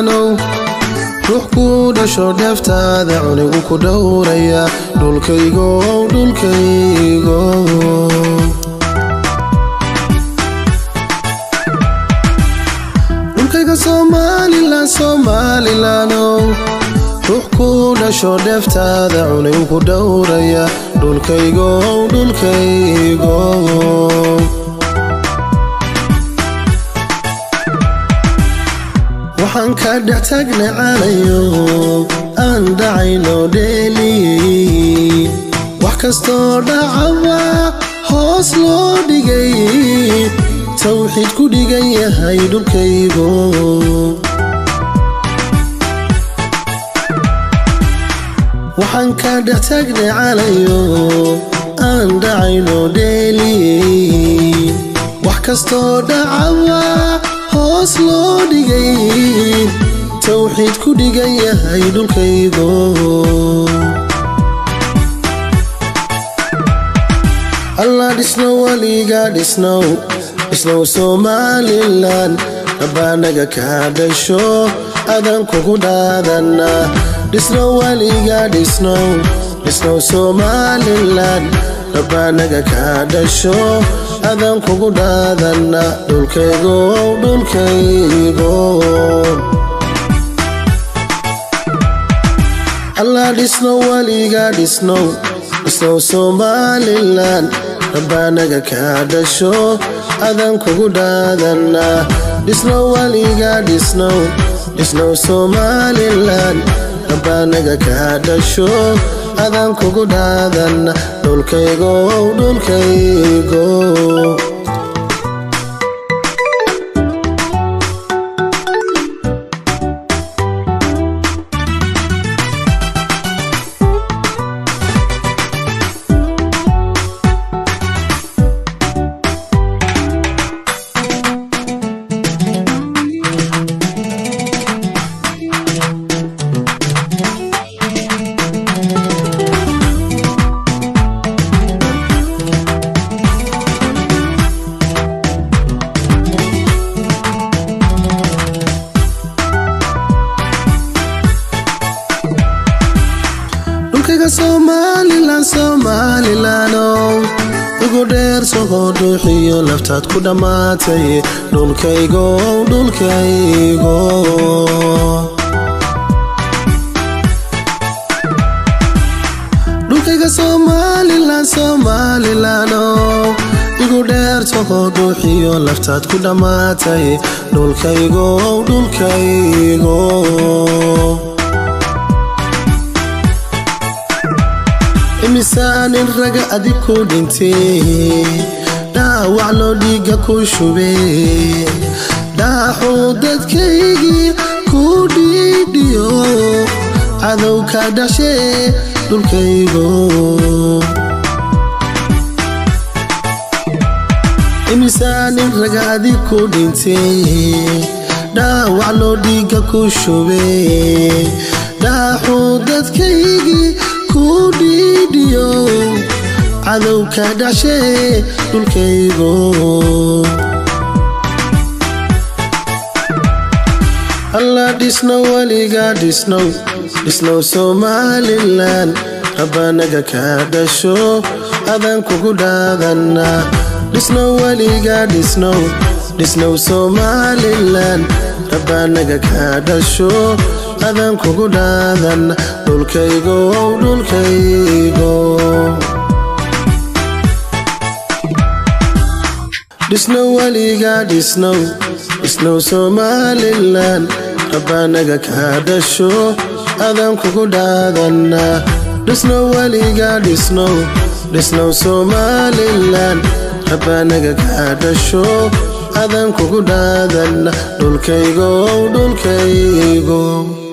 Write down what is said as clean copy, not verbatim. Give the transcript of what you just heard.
Somalilandow, ruux ku dhasho dheeftaada cunigu ku dhowraya. Dhulkaygo, dhulkaygo. Dhulkayga Somalilan, Somalilandow, ruux ku dhasho dheeftaada cunigu ku dhowraya. Dhulkaygo, dhulkaygo. Waxaan ka dhex taagnay calayo aan dhacayno dheeli. Wax kastoo dhacaba hoos loo dhigay, tawxiid ku dhigan yahay dhulkaygo. Waxaan ka dhex taagnay calayo aan dhacayno dheeli. Wax kastoo dhacaba hoos loo dhigay, tawxiid ku dhigan yahay dhulkaygo. Allah dhisno, weliga dhisnow, dhisnow Somalilan. Rabbaanaga kaa dhasho adan kugu dhaadana. Dhisnow, weliga dhisnow, dhisnow Somalilan. Rabbaanaga kaa dhasho adan kugu dhaadana. Dhulkaygo, dhulkaygo. Allah dhisnow, weliga dhisnow, dhisnow Somalilan. Rabbaanaga kaa dhasho adan kugu dhaadana. Dhisnow, weliga dhisnow, dhisnow Somalilan. Rabbaanaga kaa dhasho adan kugu dhaadana. Dhulkaygo, dhulkaygo. Dhulkayga Somalilan, Somalilandow, ugu dheer sohoo dhuuxiyo laftaad ku dhammaatay. Dhulkaygo, dhulkaygo. Dhulkayga Somalilan, Somalilandow, igu dheer sohoo dhuuxiyo laftaad ku dhammaatay. Dhulkaygo, dhulkaygo. Imisaanin raga adig ku dhintay, dhaawac loo dhiiga ku shubay, dhaaxuu dadkaygii ku dhiidhiyo, cadow ka dhashee dhulkaygo. Imisaanin raga adig ku dhintay, dhaawac loo dhiiga ku shubay, dhaaxuu dadkaygii ku dhiidhiyo, cadow ka dhashee dhulkaygo. Allah dhisnow, weliga dhisnow, dhisnow Somalilan. Rabbaanaga kaa dhasho adan kugu dhaadana. Dhisnow, weliga dhisnow, dhisnow Somalilan. Rabbaanaga kaa dhasho adan kugu dhaadana. Dhulkaygo, dhulkaygo. Dhisnow, weliga dhisnow, dhisnow Somalilan. Rabbaanaga kaa dhasho adan kugu dhaadana. Dhisnow, weliga dhisnow, dhisnow Somalilan. Rabbaanaga kaa dhasho adan kugu dhaadana. Dhulkaygo, dhulkaygo.